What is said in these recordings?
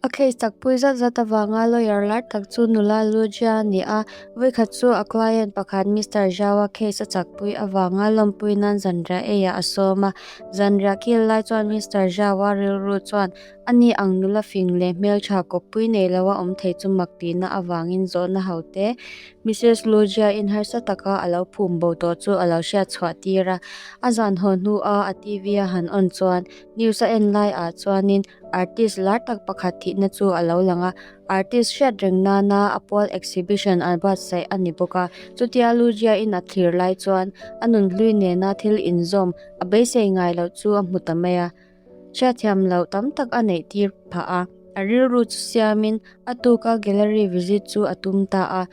A case chakpui zat zat avanga lawyer lar tak chu nula Lugia a ni a, vawikhat chu a client pakhat Mister Zhao-a case a chakpui avanga lawmpui nan zanriah eiah a sawm a. Zanriah kil lai chuan Mister Zhao-a rilru chuan ani ang nula fing leh hmeltha kawppui nei loa awm thei chu mak tihna avangin zawhna ho te Missus Lugia-in harsa taka a lo phum bo tawh chu a lo hriat chhuah tir a. A zan haw hnua a TV a han on chuan news a en laiah chuanin Artist lar tak pakhat thihna chu a lo lang a, artist hriat reng nana a pual exhibition a buatsaih a ni bawk a. Chutia Lugia-in a thlir lai chuan a nunhlui nena thil inzawm a beisei ngai loh chu a hmu ta mai a, hriatthiam loh tam tak a neih tir phah a, a rilru chu siamin a tuka gallery visit chu a tum ta a.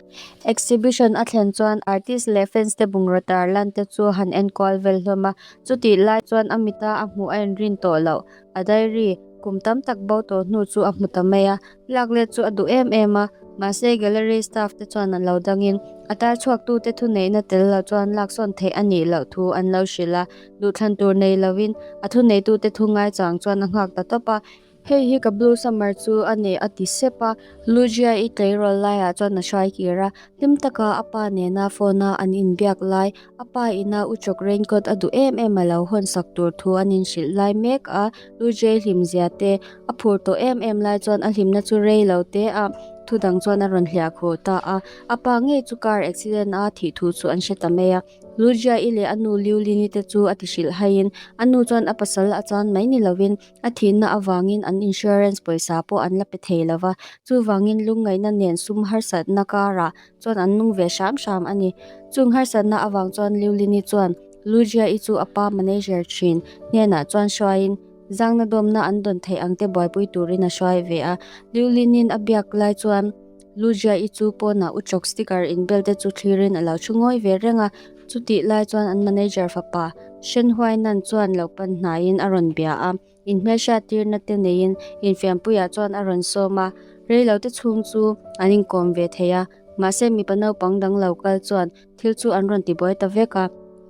Exhibition a thlen chuan artist leh fans te bungraw tar lan te chu a han enkual vel hlawm a, chutih lai chuan a mita a hmuh a inrin tawh loh. A diary kum tam tak bo tawh hnu chu a hmu ta mai a, lak let chu a duh em em a, mahse gallery staff te chuan an lo dangin a tar chhuak tute thuneihna tel lo chuan lak sawn theih a nih loh thu an lo hrilh a, duhthlan tur nei lovin a thuneitute thu ngaichang chuan a nghak ta tawp a. Hei hi ka blue summer chu a nei a ti sep a, Lugia-i tleirawl laiah chuan a hruai kir a, hlim taka a pa nena phone a an inbiak lai A pa ina u chawk raincoat a duh em em a lo hawn sak tur thu an inhrilh lai mek a, Lujay hlimzia te a phur tawh em em lai chuan a hlimna chu rei lo te a, thu dang chuan a rawn hliah khuh ta a. A pa ngei chu car accident a thih thu chu an hre ta mai a. Lujia-i leh a nu Liulini te chu a ti hrilh haiin a nu chuan a pasal a chan mai ni lovin A thihna avangin an insurance pawisa pawh an la pe thei lo va, chuvangin lungngaihna nen sum harsatna karah chuan an nung ve hram hram a ni. Chung harsatna avang chuan Liulini chuan Lugia-i chu a pa manager thin hnenah chuan hruaiin zangna dawmna an dawn theih ang te buaipui turin a hruai ve a. Liulinin a biak lai chuan Lugia-i chu pawnah uchawk sticker inbel te chu thlirin a lo thu ngawi ve reng a, chutih lai chuan an manager fapa Shen Huainan chuan lo pan hnaiin a rawn bia a, inhmelhriat tirna te neiin infiampuiah chuan a rawn sawm a, reilo te chhung chu an inkawm ve thei a, mahse mipa naupang dang lo kal chuan thil chu an rawn tibuai ta vek a.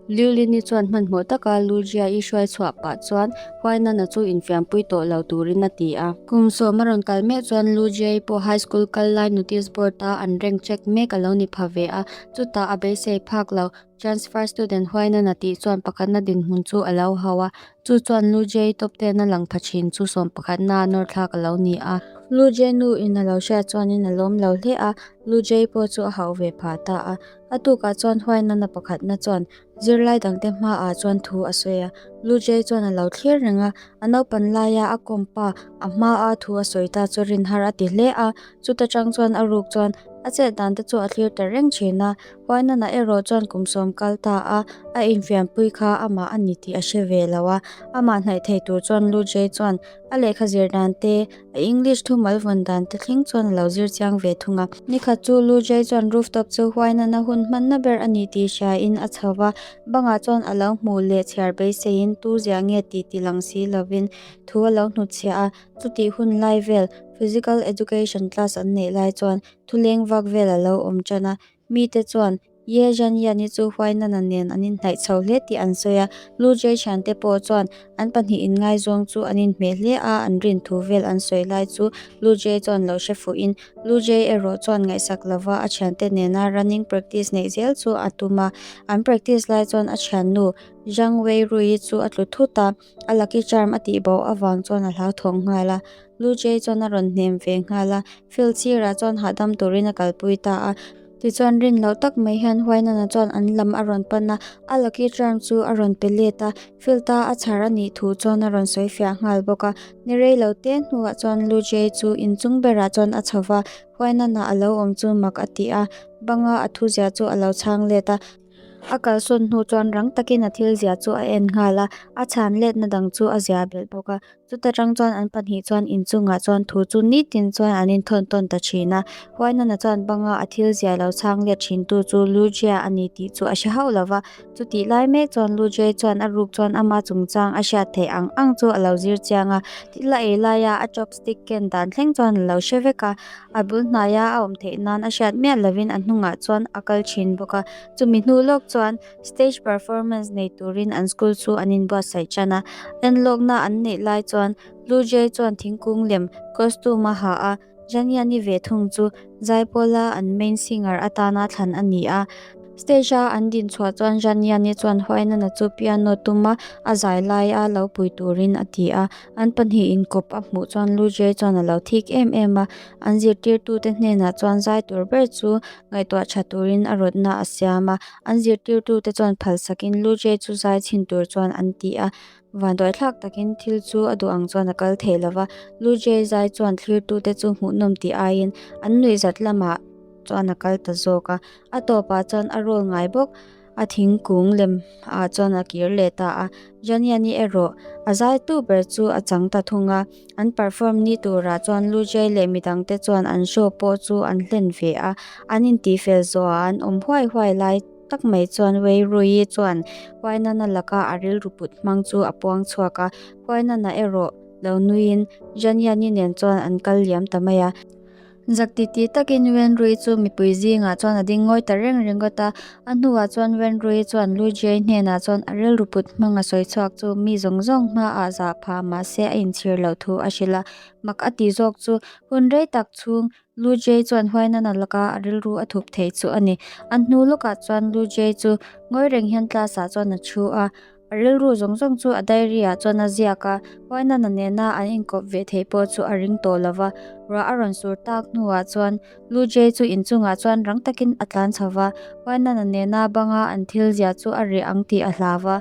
Liu Lini chuan hmanhmawh taka Lu Jia-i hruai chhuah pah chuan Huainana chu infiampui tawh lo turin a ti a. Kum sawm a rawn kal mek chuan Lu Jia-i pawh high school kal lai notice board-a an rank check mek a lo ni pha ve a, chutah a beisei phak lo. Transfer student Huainana tih chuan pakhatna dinhmun chu a lo hau a, Chu chuan Lu Jie top ten a lang pha thin chu sawm pakhatna a nawr thlak a lo ni a. Lu Jie nu in a lo hriat chuanin a lawm lo hle a, Lu Jie pawh chu a hauh ve phah ta a. A tukah chuan huainana pakhatna chuan zirlai dangte hmaah chuan thu a sawi a. Lu Jie chuan a lo thlir reng a, a naupan laia a kawm pa a hmaa thu a sawi ta chu rin har a ti hle a. Chuta tang chuan a ruk chuan a chet dan te chu a thlir ta reng thin a. Huainana erawh chuan kum sawm kal ta a, a infiampui kha amah a ni tih a hre ve lo a. Amah hnaih thei tur chuan Lu Jie chuan a lehkha zir dan te, a English thumal vawn dan te thleng chuan a lo zir chiang ve thung a. Nikhat chu Lu Jie chuan rooftop chu Huainana hun hmanna ber a ni tih hriain a chho va, bangah chuan a lo hmuh leh chhiar beiseiin tu ziah nge tih ti lang si lovin thu a lo hnutchhiah a. Chutih hun lai vel Physical Education class an neih lai chuan thuleng vak vel a lo awm tan a, Mite chuan Ye Zhan Yan hi chu Huainana nen an inhnaih chho hle tih an sawi a, Lu Jie thiante pawh chuan an pahnih inngaizawng chu an inhmeh hle a, an rin thu vel an sawi lai chu Lu Jie chuan lo hre fuhin Lu Jie erawh chuan ngaihsak lova a thiante nena running practice neih zel chu a tum a, an practice lai chuan a thiannu Zhang Weirui chu a tlu thut a, a lucky charm a tihbo avang chuan a hlauthawng nghal a. Lu Jie chuan a rawn hnem ve nghal a, field sirah chuan hahdam turin a kalpui ta a. Tichuan rin loh tak mai hian Huainana chuan an lam a rawn pan a, a lucky charm chu a rawn pe let a, field a a chhar a nih thu chuan a rawn sawi fiah nghal bawk a. Ni rei lo te hnuah chuan Lu Jie chu inchung berah chuan a chho va, Huainana a lo awm chu mak a ti a, banga a thuzia chu a lo chhang let a. A kalsawn hnu chuan rang takin a thil zia chu a en nghal a, a chhan letna dang chu a zia belh bawk a. Chuta tang chuan an pahnih chuan inchungah chuan thu chu nitin chuan an inthawn tawn ta thin a. Huainana chuan banga a thil zia lo chhang let thin tu chu Lujia a ni tih chu a hre hauh lo va. Chutih lai mek chuan Lujia chuan a ruk chuan ama chungchang a hriat theih ang ang chu a lo zir chiang a. Thil a ei laia a chopstick ken dan thleng chuan a lo hre vek a. A bul hnaia a awm theih nan a hriat miah lovin a hnungah chuan a kal thin bawk a. Chumi hnu lawk chuan stage performance nei turin an school chu an inbuatsaih tan a. Enlawkna an neih lai chuan. chuan Lu Jie chuan thingkung lem costume a ha a, Zhan Yan-i ve thung chu Zaipawla an main singer atana thlan a ni a. Stage a an din chhuah chuan Zhan Yan-i chuan Huainana chu piano tuma a zai laia lo pui turin a ti a. An pahnih inkawp a hmuh chuan Lu Jie chuan a lo thik em em a. An zirtirtute hnenah chuan zai tur ber chu ngaihtuah tha turin a rawtna a siam a. An zirtirtute chuan phalsakin Lu Jie chu zai chhin tur chuan an ti a. Vanduaithlak takin thil chu a duh ang chuan a kal thei lova, Lu Jie zai chuan thlirtute chu hmuhnawm tih aiin an nuihzat lamah chuan a kal ta zawk a. A tawpah chuan a role ngai bawk a thingkung lem ah chuan a kir leh ta a. Janiani erawh a zaitu ber chu a chang ta thung a. An perform ni turah chuan Lu Jie leh midangte chuan an show pawh chu an hlen ve a. An intihfel zawhah an awm huai huai lai. Tak mai chuan Wei Rui chuan Huainana laka a rilru put hmang chu a puang chhuak a, Huainana erawh lo nuiin Zhan Yanyi nen chuan an kal liam ta mai a. Zak titi takin Wen Rui chu mipui zingah chuan a ding ngawi ta reng ringawt a, a hnuah chuan Wen Rui chuan Lu Jie hnenah chuan a rilru put hmang a sawi chhuak chu mi zawng zawng hmaah zah phah mahse a inchhir loh thu a hrilh a, mak a ti zawk chu hun rei tak chhung Lu Jie chuan Huainana laka a rilru a thup thei chu a ni. A hnu lawkah chuan Lu Jie chu ngawi reng hian class ah chuan a thu a, a rilru zawng zawng chu a diary ah chuan a ziak a, Huainana nena an inkawp ve theih pawh chu a ring tawh lo va. Ruah a rawn sur tak hnuah chuan Lu Jie chu inchungah chuan rang takin a tlan chho va, Huainana nena banga an thil ziah chu a reh ang tih a hlau va.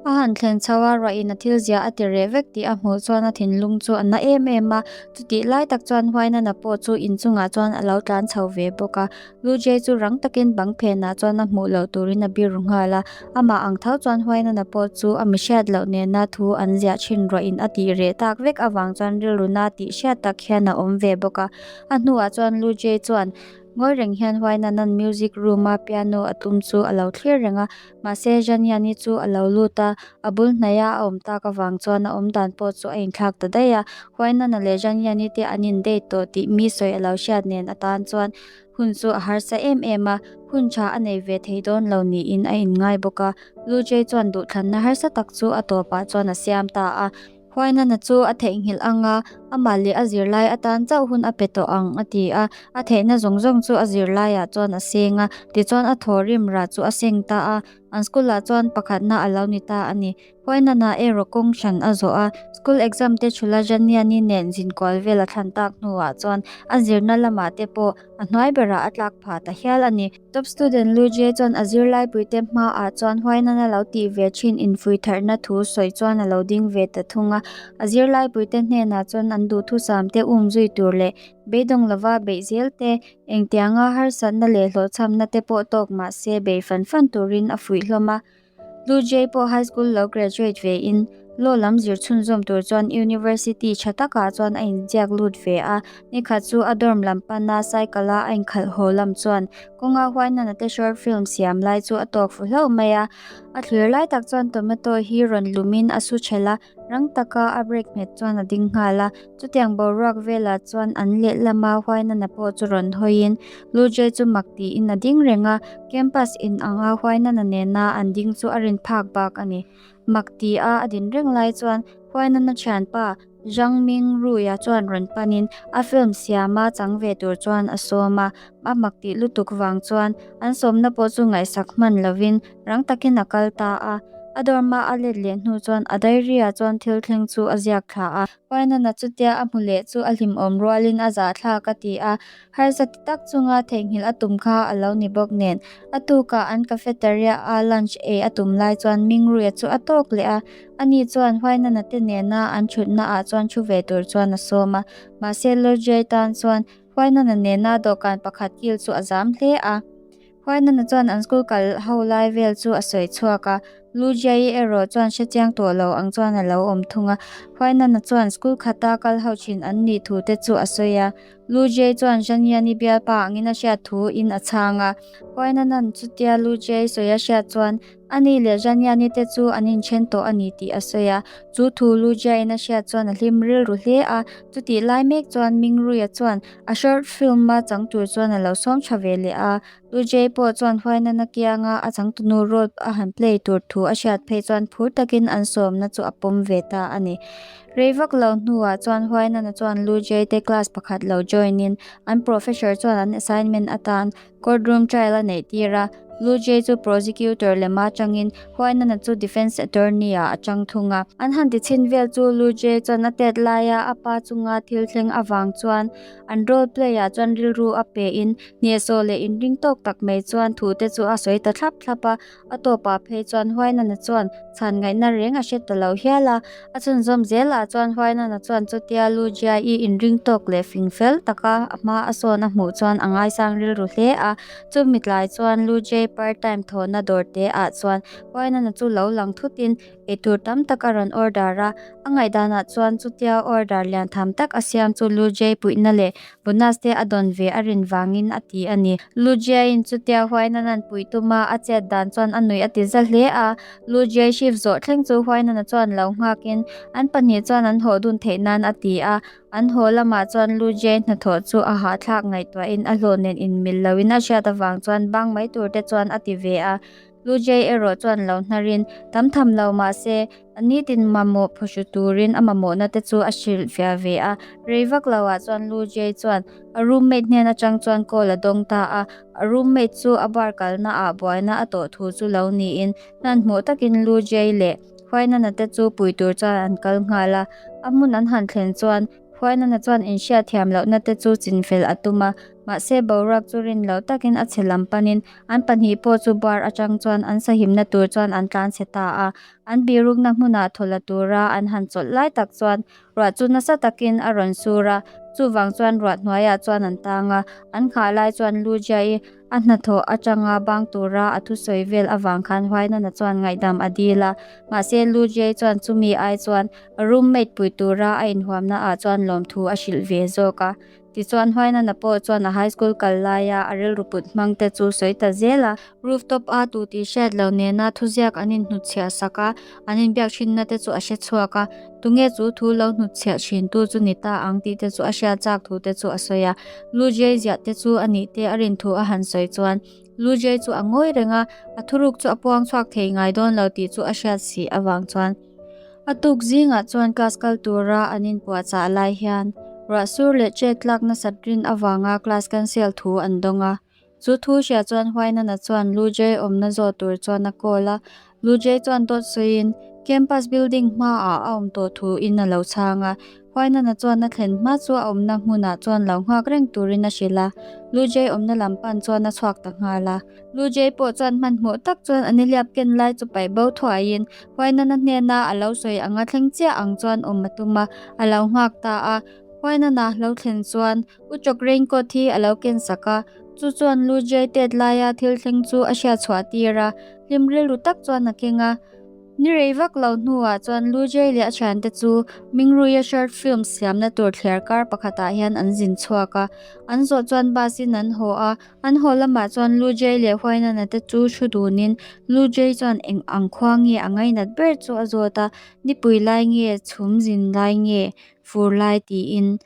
A han thlen chho a, ruahin a thil ziah a ti reh vek tih a hmuh chuan a thinlung chu a na em em a. Chutih lai tak chuan Huainana pawh chu inchungah chuan a lo tlan chho ve bawk a. Lu Jie chu rang takin bang phenah chuan a hmuh loh turin a biru nghal a. Amah ang tho chuan Huainana pawh chu a mihriat loh nena thu an ziah thin ruahin a tih reh tak vek avang chuan rilru na tih hriat tak hian a awm ve bawk a. A hnuah chuan Lu Jie chuan ngawi reng hian Huainana'n music room a piano a tum chu a lo thlir reng a. Mahse, Janyani chu a lo lut a, a bul hnaia a awm tak avang chuan a awm dan pawh chu a inthlak ta daih a. Huainana leh Janyani te an in date tawh tih mi sawi a lo hriat nen atan chuan hun chu a harsa em em a, hun tha a nei ve thei dawn lo niin a inngai bawk a. Lu Jay chuan duhthlanna harsa tak chu a tawpah chuan a siam ta a. Huainana chu a theihnghilh ang a, amah leh a zirlai atan chauh hun a pe tawh ang, a ti a. A theihna zawng zawng chu a zirlaiah chuan a seng a, tichuan a thawhrim rah chu a seng ta a. An school-ah chuan pakhatna a lo ni ta a ni. Huainana erawh kawng hran a zawh a, school exam te Chhula Janiani nen zinkual vel a thlan tak hnuah chuan a zirna lamah te pawh a hnuai berah a tlak phah ta hial a ni. Top student Lu Jie chuan a zirlaipuite hmaah chuan huainana lo tih ve thin infuih tharhna thu sawi chuan a lo ding ve ta thung a. A zirlaipuite hnenah chuan an duhthusamte um zui tur leh beidawng lova beih zel te, engtianga harsatna leh hlawhchhamna te pawh tawk mah se bei fan fan turin a fuih hlawm a. Lu Jie pawh high school lo graduate ve in, law lam zir chhunzawm tur chuan university tha takah chuan a inziak lut ve a. Nikhat chu a dorm lam pana cycle a a inkhalh haw lam chuan kawnga Huainana te short film siam lai chu a tawk fu hlauh mai a. A thlir lai tak chuan tomato hi rawn lumin a su thelh a, rang taka a brake nghet chuan a ding nghal a. Chutiang boruak velah chuan an lehlama Huainana pawh chu rawn hawiin Lu Jie chu mak tiin a ding reng a, campus in anga Huainana nena an ding chu a rin phak bak a ni. Mak tia a din reng lai chuan Huainana thianpa Zhang Ming Ruia chuan rawn panin a film siama chang ve tur chuan a sawm a, a mak tih lutuk vang chuan an sawmna pawh chu ngaihsak hman lovin rang takin a kal ta a. A dorm-a a let leh hnu chuan a diary-ah chuan thil thleng chu a ziak thla a. Huainana chutia a hmu leh chu a hlimawm rualin a zahthlak a ti a, Harsa ti tak chunga theihnghilh a tum kha a lo ni bawk nen, a tukah an cafeteria-a lunch ei a tum lai chuan Mingruia chu a tawk leh a, ani chuan Huainana te nena an thutnaah chuan thu ve tur chuan a sawm a, mahse Lodjai tan chuan Huainana nena dawhkan pakhat kil chu a zam hle a. Huainana chuan an school kal ho lai vel chu a sawi chhuak a, Lu Jiayi erawh chuan hrechiang tawh lo ang chuan a lo awm thung a. Huainana chuan school khata kal ho thin an nih thu te chu a sawi a. Lu Jiayi chuan Zhan Yani bialpa angin a hriat thu in a chhang a. Huainana'n chutia Lu Jiayi sawi a hriat chuan ani leh Zhan Yani te chu an inthen tawh a ni tih a sawi a. Chu thu Lu Jiayi'n a hriat chuan a hlim rilru hle a. Chutih lai mek chuan Ming Ruia chuan A short film a chang tur chuan a lo sawm tha ve leh a, Lu Jay pawh chuan Huainana kianga a changtunu role a han play tur thu thu a hriat phei chuan phur takin an sawmna chu a pawm ve ta a ni. Rei vak lo hnuah chuan Huainana chuan Lu Jay te class pakhat lo join in an professor chuan an assignment atan courtroom trial a neih tir a, Lu Jay chu prosecutor lema changin Huainana chu defence attorney ah a chang thung a. An han ti chhin vel chu Lu Jay chuan a tet laia a pa chunga thil thleng avang chuan an role play ah chuan rilru a pe in hnehsawh leh inring tawk tak mai chuan thu te chu a sawi ta thlap thlap a. A tawpah phei chuan Huainana chuan chhan ngaihna reng a hre ta lo hial a. A chhunzawm zelah chuan Huainana chuan chutia Lu Jia-i inring tawk leh fing fel taka a hma a sawn a hmuh chuan a ngaisang rilru hle a. Chumi tlai chuan Lu Jia part time thawhna dawr te ah chuan Huainana chu lo lang thutin eitur tam tak a rawn order a. A ngaihdanah chuan chutia order lian tham tak a siam chu Lu Jia puihna leh Bonus te a dawn ve a rin vangin a ti a ni. Lu Jiain chutia Huainana'n puih tuma a chet dan chuan a nuih a ti za hle a. Lu Jiai shift zawh thleng chu Huainana chuan lo nghakin an pahnih chuan an haw dun theih nan a ti a. An haw lamah chuan Lu Jiai hnathawh chu a hahthlak ngaihtuahin a hlawh nen inmil loin a hriat avang chuan bang mai tur te chuan a ti ve a. Lu Jay erawh chuan lo hnarin tam tham lo mah se, a nitin mamawh phawhru turin a mamawhna te chu a hrilh fiah ve a. Rei vak lo ah chuan Lu Jay chuan a roommate hnen atang chuan call a dawng ta a. A roommate chu a bar kalna ah buaina a tawh thu chu lo niin hmanhmawh takin Lu Jay leh Huainana te chu pui tur chuan an kal nghal a. A hmun an han thlen chuan Huainana chuan inhriat thiam lohna te chu chinfel a tum a, mahse boruak chu rin loh takin a chhe lam panin an pahnih pawh chu bar atang chuan an sahimna tur chuan an tlan chhe ta a. An birukna hmunah thaw la tura an han chawlh lai tak chuan ruah chu nasa takin a rawn sur a, chuvang chuan ruah hnuaiah chuan an tang a, an nghah lai chuan Lu Jiayi A hnathawh atanga bang tura a thusawi vel avang khan Huainana chuan ngaihdam a dil a, mahse Lu Jie chuan chumi ai chuan a roommate pui tura a inhuamna ah chuan lawmthu a hrilh ve zawk a. Tichuan Huainana pawh chuan a high school kal laia a rilru put hmang te chu sawi ta zel a. Rooftop a tu tih hriat lo nena thuziak an inhnutchhiah sak a, an inbiak thinna te chu a hre chhuak a, tunge chu thu lo hnutchhiah thin tu chu ni ta ang tih te chu a hriat chak thu te chu a sawi a. Lu Jie ziah te chu a nih te a rin thu a han sawi chuan Lu Jie chu a ngawi reng a, a thuruk chu a puang chhuak thei ngai dawn lo tih chu a hriat si avang chuan a tuk zingah chuan class kal tura an inpuahchah lai hian ruah sur leh chet tlak nasat rin avanga class cancel thu an dawng a. Chu thu hria chuan Huainana chuan Lu Jie awmna zawh tur chuan a call a, Lu Jie chuan dawt sawiin campus building hmaah a awm tawh thu in a lo chhang a, Huainana chuan a thlen hma chu a awmna hmunah chuan lo nghak reng turin a hrilh a, Lu Jie awmna lam pan chuan a chhuak ta nghal a. Lu Jie pawh chuan hmanhmawh tak chuan a nihliap ken lai chu paih bo thuaiin Huainana hnena a lo sawi anga thleng chiah ang chuan awm a tum a, a lo nghak ta a. Huainana lo thlen chuan Uchawk raincoat hi a lo ken sak a, chu chuan Lu Jie tet laia thil thleng chu a hriat chhuah tir a, hlim rilru tak chuan a keng a. Ni rei vak lo hnuah chuan Lu Jie leh a thiante chu Mingruia short film siamna tur thliar kar pakhatah hian an zin chhuak a. An zawh chuan bus in an haw a, an haw lamah chuan Lu Jie leh Huainana te chu thu dunin Lu Jie chuan eng ang khua nge a ngainat ber chu a zawt a, nipui lai nge chhum zin lai nge fur lai tiin.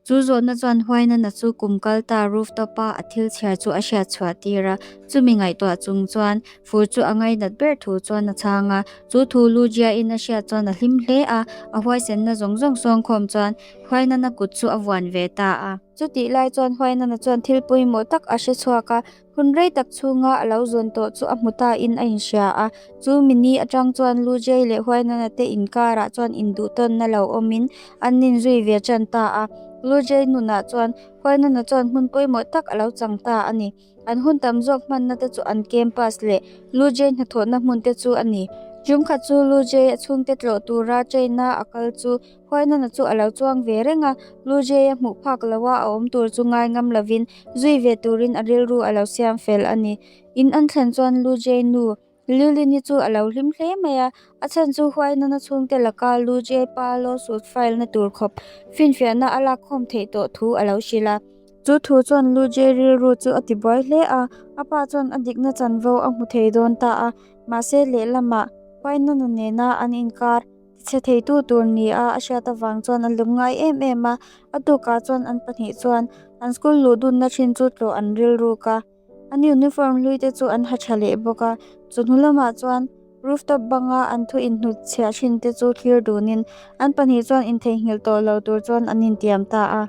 Chu zawhna chuan Huainana chu kum kal ta rooftop a a thil chhiar chu a hriat chhuah tir a, chumi ngaihtuah chung chuan fur chu a ngainat ber thu chuan a chhang a. Chu thu Lugia-in a hriat chuan a hlim hle a, a huaisenna zawng zawng sawngkhawm chuan Huainana kut chu a vuan ve ta a. Chutih lai chuan Huainana chuan thil pawimawh tak a hre chhuak a, Hun rei tak chhunga a lo zawn tawh chu a hmu ta in a inhria a, chu mini atang chuan Lu Jay leh Huainana te inkarah chuan induhtawnna lo awmin an ninzui ve tan ta a. Lu Jay nunah chuan Huainana chuan hmun pawimawh tak a lo chang ta a ni. An hun tam zawk hmanna te chu an campus leh Lu Jay hnathawhna hmun te chu a ni. Tum khat chu Lu Jay a chhungte tlawh tura train a a kal chu Huainana chu a lo chuang ve reng a, Lu Jay a hmuh phak loha a awm tur chu ngai ngam lovin Zui ve turin a rilru a lo siam fel a ni. In an thlen chuan Lu Jay nu Liulin-i chu a lo hlim hle mai a, a chhan chu Huainana chhungte laka Lu Jay pa lawsuit file na tur khawp finfiahna a lakkhawm theih tawh thu a lo hrilh a. Chu thu chuan Lu Jay rilru chu a tibuai hle a, a pa chuan a dikna chanvo a hmu thei dawn ta a, mahse lehlamah Huainana nena an inkar Chhe theitu tur ni a a hriat avang chuan a lung ngai em em a, a tukah chuan an pahnih chuan an school luh dunna thin chu tlawh an rilruk a, an uniform hlui te chu an ha tha leh bawk a, chawhnu lamah chuan Rooftop banga an thu inhnutchhiah thin te chu thlir dunin an pahnih chuan intheihnghilh tawh lo tur chuan an intiam ta a.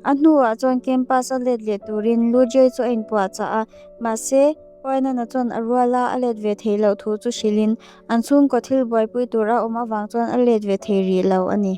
A hnuah chuan campus a let leh turin Lu Jie chu a inpuahchah a, mahse, Huainana chuan a ruala a let ve theih loh thu chu hrilhin an chhungkaw thil buaipui tur a awm avang chuan a let ve thei rih lo a ni.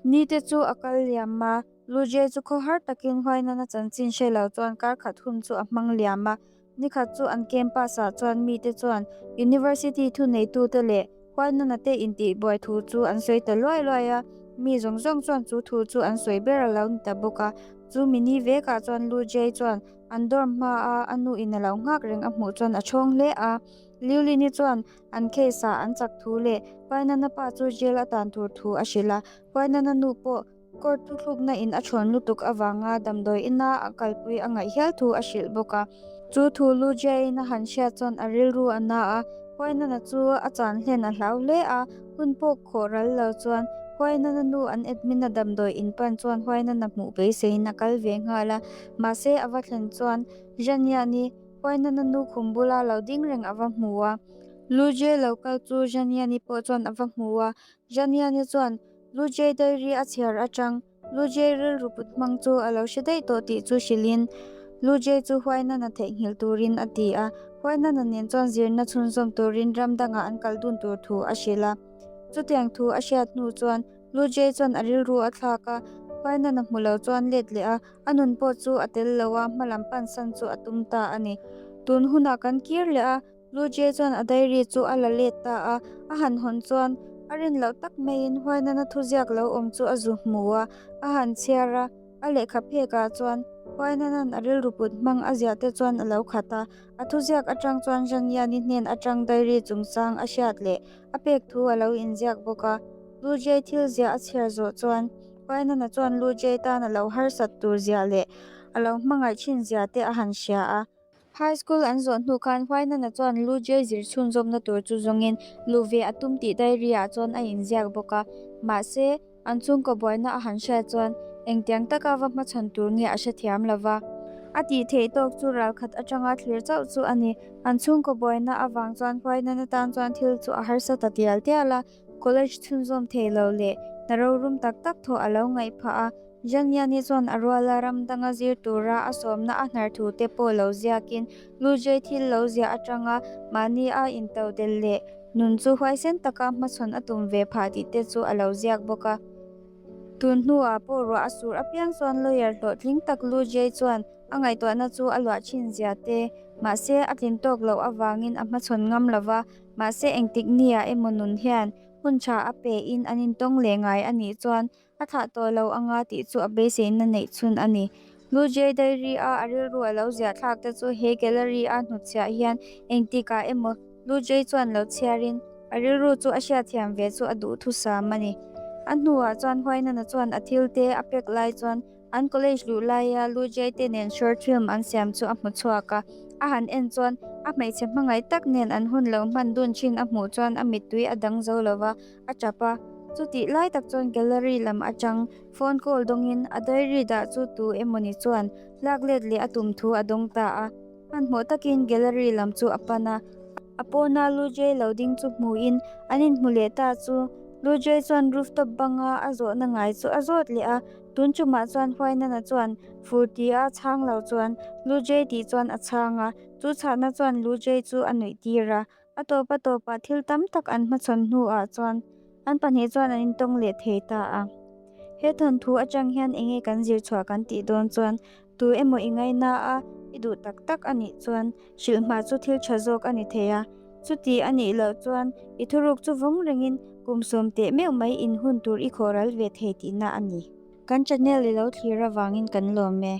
Ni te chu a kal liam a, Lu Jie chu khawhar takin Huainana chanchin hre lo chuan kar khat hun chu a hmang liam a, Nikhat chu an campus ah chuan mite chuan University thuneitute leh Huainana te intihbuai thu chu an sawi ta luai luai a, mi zawng zawng chuan chu thu chu an sawi ber a lo ni ta bawk a. Chu mini vekah chuan Lu Jie chuan an dorm hma a a nu in a lo nghak reng a hmuh chuan a chhawng hle a. Liu Lin-i chuan an case ah an chak thu leh Huainana pa chu jail a tan tur thu a hrilh a, Huainana nu pawh Court thuthlukna in a thawn lutuk avanga damdawi ina a kalpui a ngaih hial thu a hrilh bawk a. Chu thu Lu Jiain a han hriat chuan a rilru a na a, Huainana chu a chan hlen a hlau hle a, hun pawh khawh ral lo chuan Huainana nu an admin a damdawi in pan chuan Huainana hmuh beiseiin a kal ve nghal a, mahse a va thlen chuan Zhaniani Huainana nu khum bula lo ding reng a va hmu a. Lu Jie lo kal chu Zhaniani pawh chuan a va hmu a, Zhaniani chuan Lu Jie diary a chhiar atang Lu Jie rilru put hmang chu a lo hre daih tawh tih chu hrilhin Lu Jie chu huainana theihnghilh turin a ti a. Huainana nen chuan zirna chhunzawm turin ram dangah an kal dun tur thu a hrilh a. Chutiang thu a hriat hnu chuan Lu Jie chuan a rilru a thlak a, huainana hmu lo chuan let leh a, a nun pawh chu a tel lo a, hmalam pansan chu a tum ta a ni. Tun hunah kan kir leh a, Lu Jie chuan a diary chu a la let ta a, a han hawn chuan a rin loh tak maiin Huainana thuziak lo awm chu a zu hmu a, a han chhiar a, a lehkha phekah chuan Huainana'n a rilru put hmang a ziah te chuan a lo khat a, a thuziak atang chuan Zhan Yan-i hnen atang diary chungchang a hriat leh a pek thu a lo inziak bawk a. Lu Jie thil ziah a chhiar zawh chuan Huainana chuan Lu Jie tan a lo harsat tur ziah leh a lo hmangaih thin zia te a han hria a. High school an zawh hnu khan Huainana chuan Lu Jie zir chhunzawmna tur chu zawngin luh ve a tum tih diary ah chuan a inziak bawk a. Mahse, an chhungkaw buaina a han hriat chuan engtiang taka va hmachhawn tur nge a hrethiam lo va. A tih theih tawk chu ralkhat atanga thlir chauh chu a ni. An chhungkaw buaina avang chuan Huainana tan chuan thil chu a harsa ta tial tial a. College chhunzawm thei lo leh hna rorum tak tak thawh a lo ngaih phah a, Janyani chuan a ruala ram danga zir tura a sawmna a hnar thu te pawh lo ziakin Lujei thil lo ziah atanga mahni a intodel leh nun chu huaisen taka hmachhawn a tum ve phah tih te chu a lo ziak bawk a. Tun hnuah pawh ruah a sur apiang chuan lawyer hlawhtling tak Lujei chuan A ngaihtuahna chu a luah thin zia te, mahse a tlin tawk loh avangin a hmachhawn ngam lo va, mahse engtik nia emaw nun hian hun tha a pe in an intawng leh ngai a nih chuan a thlah tawh lo anga tih chu a beiseina neih chhun a ni. Lu Jie Diary a a rilru a lo ziah thlak te chu he gallery a hnutchhiah hian engtikah emaw Lu Jie chuan lo chhiarin a rilru chu a hriatthiam ve chu a duhthusam a ni. A hnuah chuan Huainana chuan a thil te a pek lai chuan An college luh laia Lu Jie te nen short film an siam chu a hmu chhuak a, a han en chuan a hmeichhe hmangaih tak nen an hun lo hman dun thin a hmuh chuan a mittui a dang zo lo va, a tap a. Chutih lai tak chuan gallery lam atang phone call dawngin a diary dah chu tu emawni chuan lak let leh a tum thu a dawng ta a. Hmanhmawh takin gallery lam chu a pan a, a pawna Lu Jie lo ding chu hmuhin an inhmu leh ta chu. Lu Jie chuan rooftop banga a zawhna ngai chu a zawt leh a. Tun chumah chuan Huainana chuan fur ti a chhang lo chuan Lu Jie tih chuan a chhang a, chu chhahna chuan Lu Jie chu a nuih tir a. A tawp a tawpah thil tam tak an hmachhawn hnuah chuan an pahnih chuan an intawng leh thei ta a. He thawnthu atang hian enge kan zir chhuah kan tih dawn chuan tu emaw i ngaina a, i duh tak tak a nih chuan hrilhhma chu thil tha zawk a ni thei a. Chuti a nih loh chuan i thuruk chu vawng rengin kum sawm teh meuh mai in hun tur i khawh ral ve thei tihna a ni. Kan channel i lo thlir avangin kan lawm e.